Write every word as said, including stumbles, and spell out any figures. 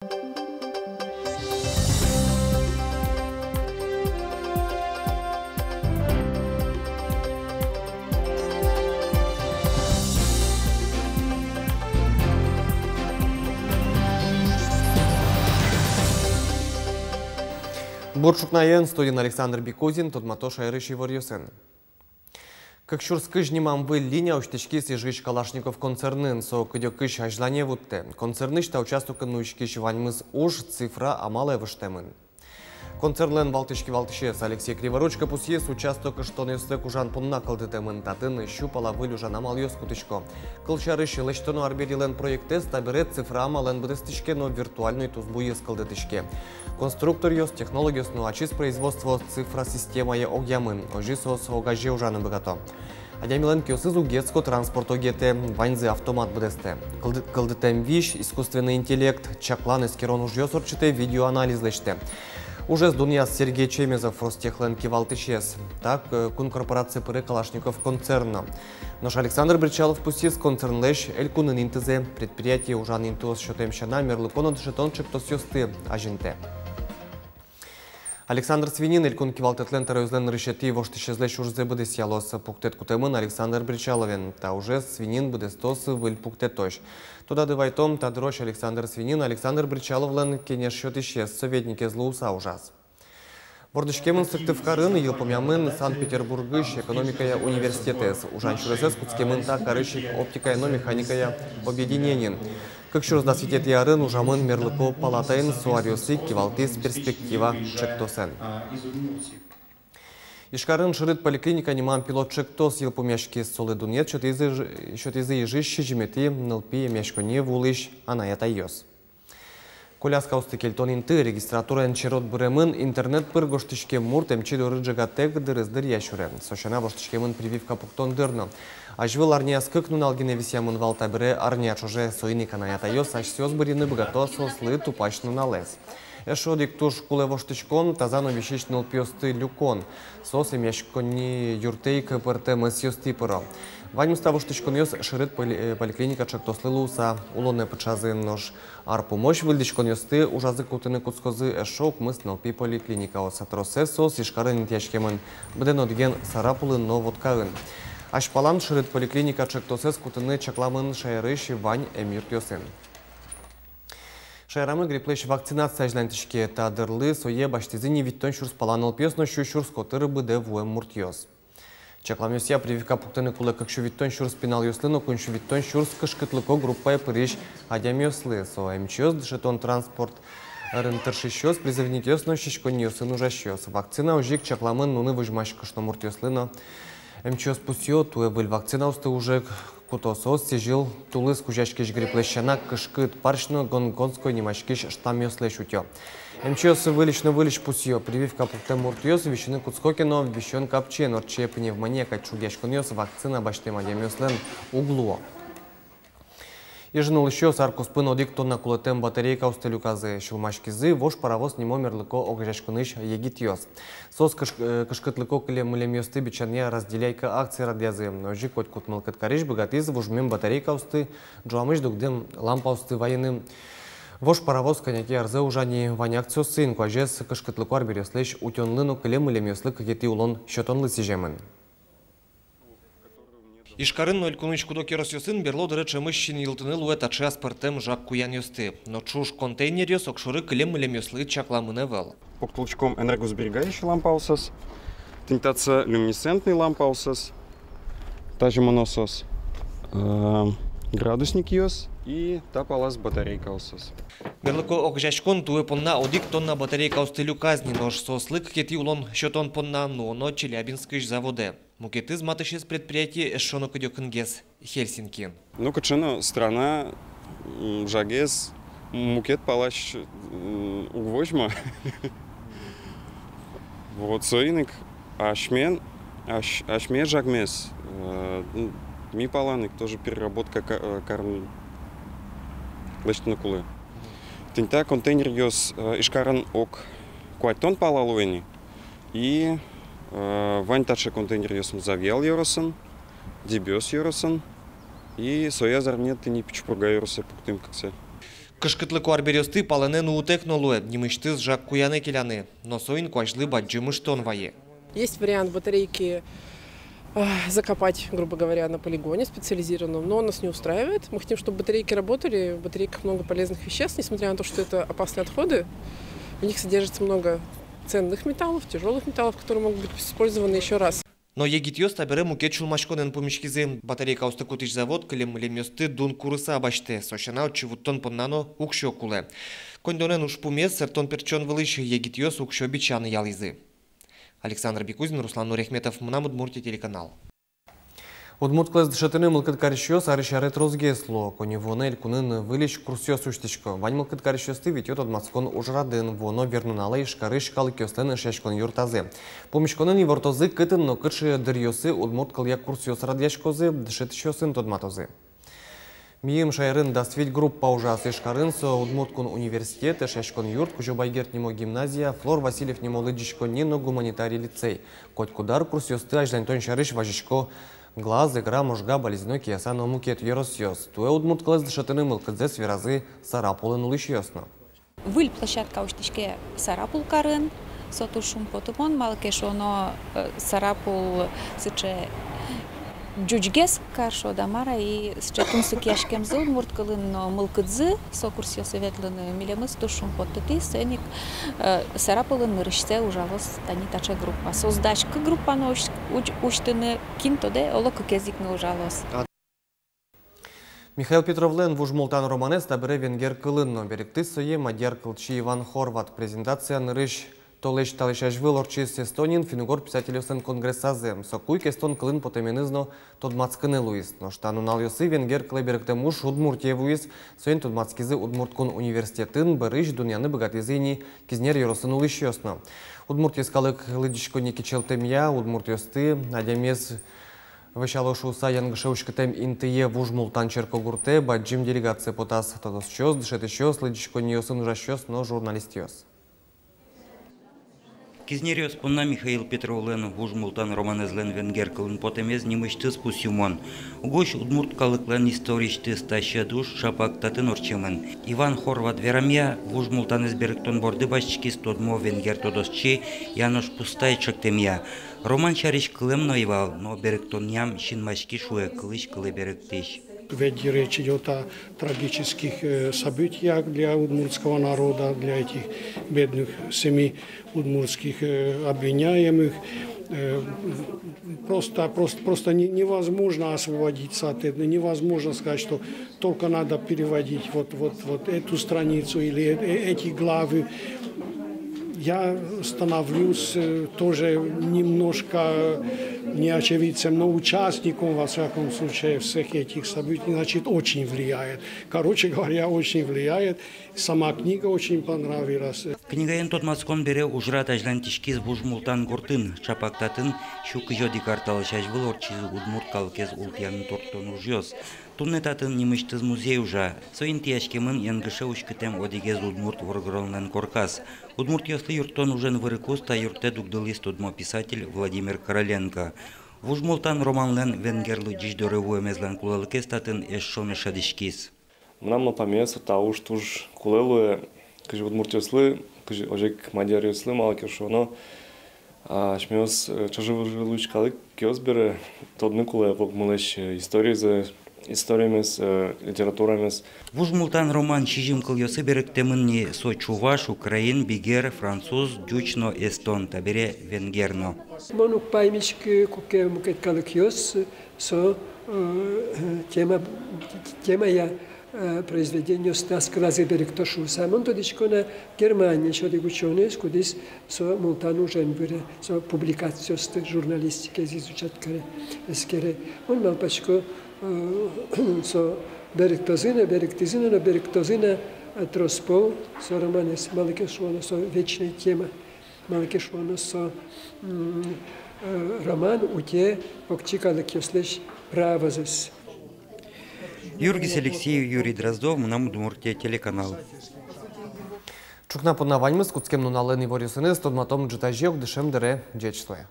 Бур ӵукнаен, студиын Александр Бикузин, тодмато шаерысь иворъёсын. Кык сюрс кызь нимам выль линия усьтӥськиз Ижысь Калашников концернын, со кыдёкысь азьлане вуттэ. Концернысь та участокын нуиськись ваньмыз уж цифра амалэ выжтэмын. Концернлэн валтӥсь кивалтӥсез Алексей Криворучко пусйиз, участок ыштонъёстэк ужан понна кылдытэмын, татын сю пала выль ужан амалъёс кутӥсько. Кылсярысь, лэсьтоно арберилэн проектэз табере цифра амалэн быдэстӥське но виртуальной тусбуез кылдытӥське. Конструкторъёс, технологъёс но ачиз производствоос цифра системае огъямын, озьы соос огазе ужаны быгато. Адямилэн киосыз уг гес ко, транспорт огетэ, ваньзэ автомат быдэстэ. Кылды-, кылдытэм визь, искусственный интеллект, чаклан, эскерон ужъёс ортчытэ, видеоанализ лэсьтэ. Ужез дунъяз Сергей Чемезов, Ростехлэн кивалтӥсез. Та, э, кун корпорацие пыре Калашников концерн но. Нош Александр Бречалов пусйиз, концернлэсь элькунын интызэ. Предприятие ужан интыос сётэм сяна мерлыко но дышетон ӵектосъёсты азинтэ. Александр Свинин Элькун кивалтэтлэн тӧроезлэн нырысетӥ воштӥсезлэсь ужзэ быдэсъялоз. Пуктэт кутэмын Александр Бречаловен. Та ужез Свинин быдэстоз выль пуктэтозь. Тодады вайытом, та дырозь Александр Свинин Александр Бречаловлэн кенеш сётӥсез, советникез луыса ужаз. Вордӥськемын Сыктывкарын, йылпумъямын Санкт-Петербургысь экономикая университетэз. Ужан сюресэз кутскемын та карысь ик оптикая но механикая объединениын. Кык сюрс дас витетӥ арын ужамын мерлыко палатаын, со аръёсы ик кивалтӥз «Перспектива» ӵектосэн. Ижкарын шырыт поликлиника нимам пилот ӵектос йылпумъяськиз. Солы дунъет сётӥзы, сётӥзы Ижысь сизьыметӥ нылпи эмъяськонние вуылӥсь анай-атайёс. Коляскаосты кельтон инты, регистратураын черод быремын, интернет пыр гожтӥськем мурт эмчи доры ӝегатэк, дырыз дыръя сюре. Со сяна воштӥськемын прививка пуктон дыр но. Азьвыл арняяз кык нунал гинэ висъямын вал, табере арня ӵоже. Соин ик анай-атайёс асьсэос бырйыны быгато соослы тупась нуналэз. Эшшо одӥг туж кулэ воштӥськон — таза но висись нылпиосты люкон. Соос эмъяськонни юртэ ик пӧртэм ӧсъёстӥ пыро. Ваньмыз та воштӥськонъёс шырыт поли-, э, поликлиника ӵектослы луыса улонэ пыӵазы. Нош ар пумозь выльдӥськонъёсты ужазы кутыны кутскозы эшшо укмыс нылпи поликлиникаос. Тросэз соос Ижкарын интыяськемын, быдэн одӥген Сарапулын но Воткаын. Азьпалан шырыт поликлиника ӵектосэз кутыны чакламын шаерысь вань эмъюртъёсын. Шаерамы грипплэсь вакцинация азьланьтӥське. Та дырлы сое басьтӥзы ни витьтон сюрс пала нылпиос но сю сюрс котыр быдэ вуэм муртъёс. Чакламъёсъя, прививка пуктыны кулэ кык сю витьтон сюрс пиналъёслы но куинь сю витьтон сюрс кышкытлыко группае пырись адямиослы. Со эмчиос, дышетон транспортын тыршисьёс, призывникъёс но сиськонниосын ужасьёс. Вакцина озьы ик чакламын нуны возьмась кышномуртъёслы но. Эмчиос пусъё, туэ выль вакцинаосты уже куто. Соос сӥзьыл тулыс кузяськись грипплэсь сяна кышкыт, парсь но гонконгской нимаськись штаммъёслэсь утё. Эмчиос выльысь но выльысь пусъё: прививка пуктэм муртъёс висьыны кутско ке но, висён капчиен ортче пневмония кадь шугъяськонъёс вакцина басьтэм адямиослэн уг луо. Ижын улӥсьёс ар куспын одӥг тонна кулэтэм батарейкаосты люказы. Сюлмаськизы «Вож паровоз» нимо мерлыко огазеяськонысь егитъёс. Соос кыш-, э, кышкытлыко кылем-мылемъёсты бичанъя «Разделяйка» акци радъязы. Озьы котькуд мылкыд карись быгатӥз вужмем батарейкаосты, ӝуамысь дугдэм лампаосты вайыны. «Вож паровоз» кӧня ке арзэ ужа ни. Вань акциосын куазез кышкытлыко арбериослэсь утёнлы но кылем-мылемъёслы кыкетӥ улон сётонлы сӥземын. Ижкарын но элькунысь куд-ог ёросъёсын берло дыре ӵемысь синйылтыны луэ таӵе аспӧртэм жаг куянъёсты. Но ӵуж контейнеръёс огшоры кылем-мылемъёслы чакламын ӧвӧл. Пуктылӥськом энергосберегающий лампаосыз, тӥни татчы люминесцентный лампаосыз, тазьы мыно соос, э, градусникъёс и та палаз батарейкаосыз. Мерлыко огазеяськон туэ понна одӥг тонна батарейкаосты люказ ни, нош соослы кыкетӥ улон сётон понна нуоно Челябинскысь заводэ. Мукетыз матысез предприятие эшшо но кыдёкынгес, Хельсинкиын. Ну, кыӵе но страна, м, жагез мукет палась, м, уг возьма. Вот соин ик асьмен, ась-, асьме жагмес, э, м, ми палан ик тоже переработка ка-, э, карны лэсьтыны кулэ. Тӥни та контейнеръёс, э, Ижкарын ог куатьтон пала луэ ни. И, э, вань таӵе контейнеръёсмы Завьял ёросын, Дэбес ёросын, и соя зарни тӥни Пичи Пурга ёросэ пуктӥм кыксэ. Кышкытлыко арбериосты палэнэ нуытэк но луэ, нимысьтыз жаг куянэ келяны. Но соин куазьлы бадӟым ыштон вае. Есть вариант батарейки, а, закопать, грубо говоря, на полигоне специализированном, но он нас не устраивает. Мы хотим, чтобы батарейки работали. В батарейках много полезных веществ, несмотря на то, что это опасные отходы. В них содержится много ценных металлов, тяжёлых металлов, которые могут быть использованы ещё раз. Но егитъёс табере мукет сюлмаськонэн пумиськизы. Батарейкаосты кутӥсь завод кылем-мылемъёсты дун курыса басьтэ, со сяна, отчы вуттон понна но уксё кулэ. Коньдонэн ужпумез сэрттон-пертчон вылысь егитъёс уксё бичаны ялӥзы. Александр Бекузин, Руслан Нуряхметов, «Мынам Удмуртие» телеканал. Удмурт кылэз дышетыны мылкыд карисьёс арысь аре тросгес луо. Коньывуонэ элькунын выльысь курсъёс усьтӥсько. Вань мылкыд карисьёсты витё тодматскон ужрадын. Вуоно вирнуналэ Ижкарысь калыкъёслэн эшъяськон юртазы. Пумиськонын ивортозы, кытын но кыӵе дыръёсы удмурт кылъя курсъёс радъяськозы, дышетӥсьёсын тодматозы. Миым шаерын дас вить группа ужаз. Ижкарын со Удмурт кун университет, Эшъяськон юрт, Кузебай Герд нимо гимназия, Флор Васильев нимо лыдӟиськонни но гуманитарий лицей. Котькуд ар курсъёсты азьланьтон сярысь вазисько Глаз, Игра, Можга, Балезино, Кияса но мукет ёросъёс. Туэ удмурт кылэз дышетыны мылкыдзэс веразы Сарапулын улӥсьёс но. Выль площадка усьтӥське Сарапул карын, со туж шумпотымон, малы ке шуоно, э, Сарапул сыӵе ӟучгес кар, шуод-а мар-а, и сыӵе тунсыкъяськемзы удмурт кылын но мылкыдзы со курсъёсы ветлыны милемыз туж шумпоттытӥз. Соин ик, э, Сарапулын нырысьсэ ужалоз тани таӵе группа. Соос дась кык группа но усь-, усь-, усьтыны, кин тодэ, оло кыкез ик но ужалоз. Михаил Петровлэн «Вуж Мултан» романэз табере венгер кылын но берыктӥз сое мадьяр кылчи Иван Хорват. Презентация нырысь толэзь талэсь азьвыл ортчиз Эстониын финн-угор писательёслэн конгрессазы. Соку ик эстон кылын потэменыз но тодматскыны луиз. Нош та нуналъёсы венгер кылэ берыктэм уж Удмуртие вуиз. Соин тодматскизы Удмурт кун университетын, бӧрысь дунъяны быгатӥзы ини Кизнер ёросын улӥсьёс но. Удмурт йӧскалык лыдӟиськонни кичӧлтэмъя, удмуртъёсты адямиез вӧсяло шуыса янгыше уськытэм интые, Вуж Мултан черкогуртэ, бадӟым делегация потаз: тодосчиос, дышетӥсьёс, лыдӟиськонниосын ужасьёс но журналистъёс. Кизнеръёс понна Михаил Петровлэн «Вуж Мултан» романэзлэн венгер кылын потэмез нимысьтыз пусйымон. Угось удмурт калыклэн историысьтыз та сьӧд уж чапак татын ортчемын. Иван Хорват верамъя, «Вуж Мултанэз» берыктон борды басьтӥськиз тодмо венгер тодосчи Янош Пустай чектэмъя. Роман сярысь кылэм но ӧй вал, но берыктонъям синмаськи, шуэ кылысь кылэ берыктӥсь. Ведь речь идёт о трагических, э, событиях для удмуртского народа, для этих бедных семи удмуртских, э, обвиняемых. Э, просто, просто, просто не-, невозможно освободиться от этого, невозможно сказать, что только надо переводить вот, вот, вот эту страницу или э-, э-, эти главы. Я становлюсь, э, тоже немножко не очевидцем, но участником, во всяком случае, всех этих событий, значит, очень влияет. Короче говоря, очень влияет. Сама книга очень понравилась. Книгаен тодматскон бере ужрад азьланьтӥськиз Вуж Мултан гуртын. Чапак татын сю кызь одӥг ар талэсь азьвыл ортчизы удмурт калыкез ултӥяны турттон ужъёс. Туннэ татын нимысьтыз музей ужа. Со интыяськемын янгыше уськытэм одӥгез удмурт воргоронлэн корказ. Удмуртъёслы юрттон ужен вырыкуз та юртэ дугдылӥз тодмо писатель Владимир Короленко. «Вуж Мултан» романлэн венгер лыдӟись доры вуэмезлэн кулэлыкез татын эшшо но шӧдӥськиз. Мынам малпамея, со та уж туж кулэ луэ кызьы удмуртъёслы, кызьы озьы ик мадьяръёслы, малы ке шуоно, а, асьмеос, э, чыжы-выжы луись калыкъёс бере тодыны кулэ огмылэсь, э, историзэ, историямес, э, литературамес. «Вуж Мултан» роман сизьым кылъёсы берыктэмын ни: со чуваш, украин, бигер, француз, ӟуч но эстон, табере венгер но. Мон уг паймиськы, куке мукет калыкъёс со, э, тема, темая, э, произведениосты ас кылазы берыкто шуыса. Мон тодӥсько на, Германиысь одӥг учёнойёс, кудӥз со Мултан ужен выре, со публикациосты журналистикаез изучать каре, эскере. Мон малпасько, э, со берыктозы на, берыктӥзы на, но берыктозы на, э, трос пол со романэз, малы ке шуоно, со вечная тема. Малы ке шуоно, со, м, э, роман утё покчи калыкъёслэсь правозэс. Юргис Алексеев, Юрий Дроздов, «Мынам Удмуртие» телеканал. Ӵукна понна ваньмыз. Кутскем нуналлэн иворъёсыныз тодматом ӝытазе ик дышем дыре. Ӟеч луэ.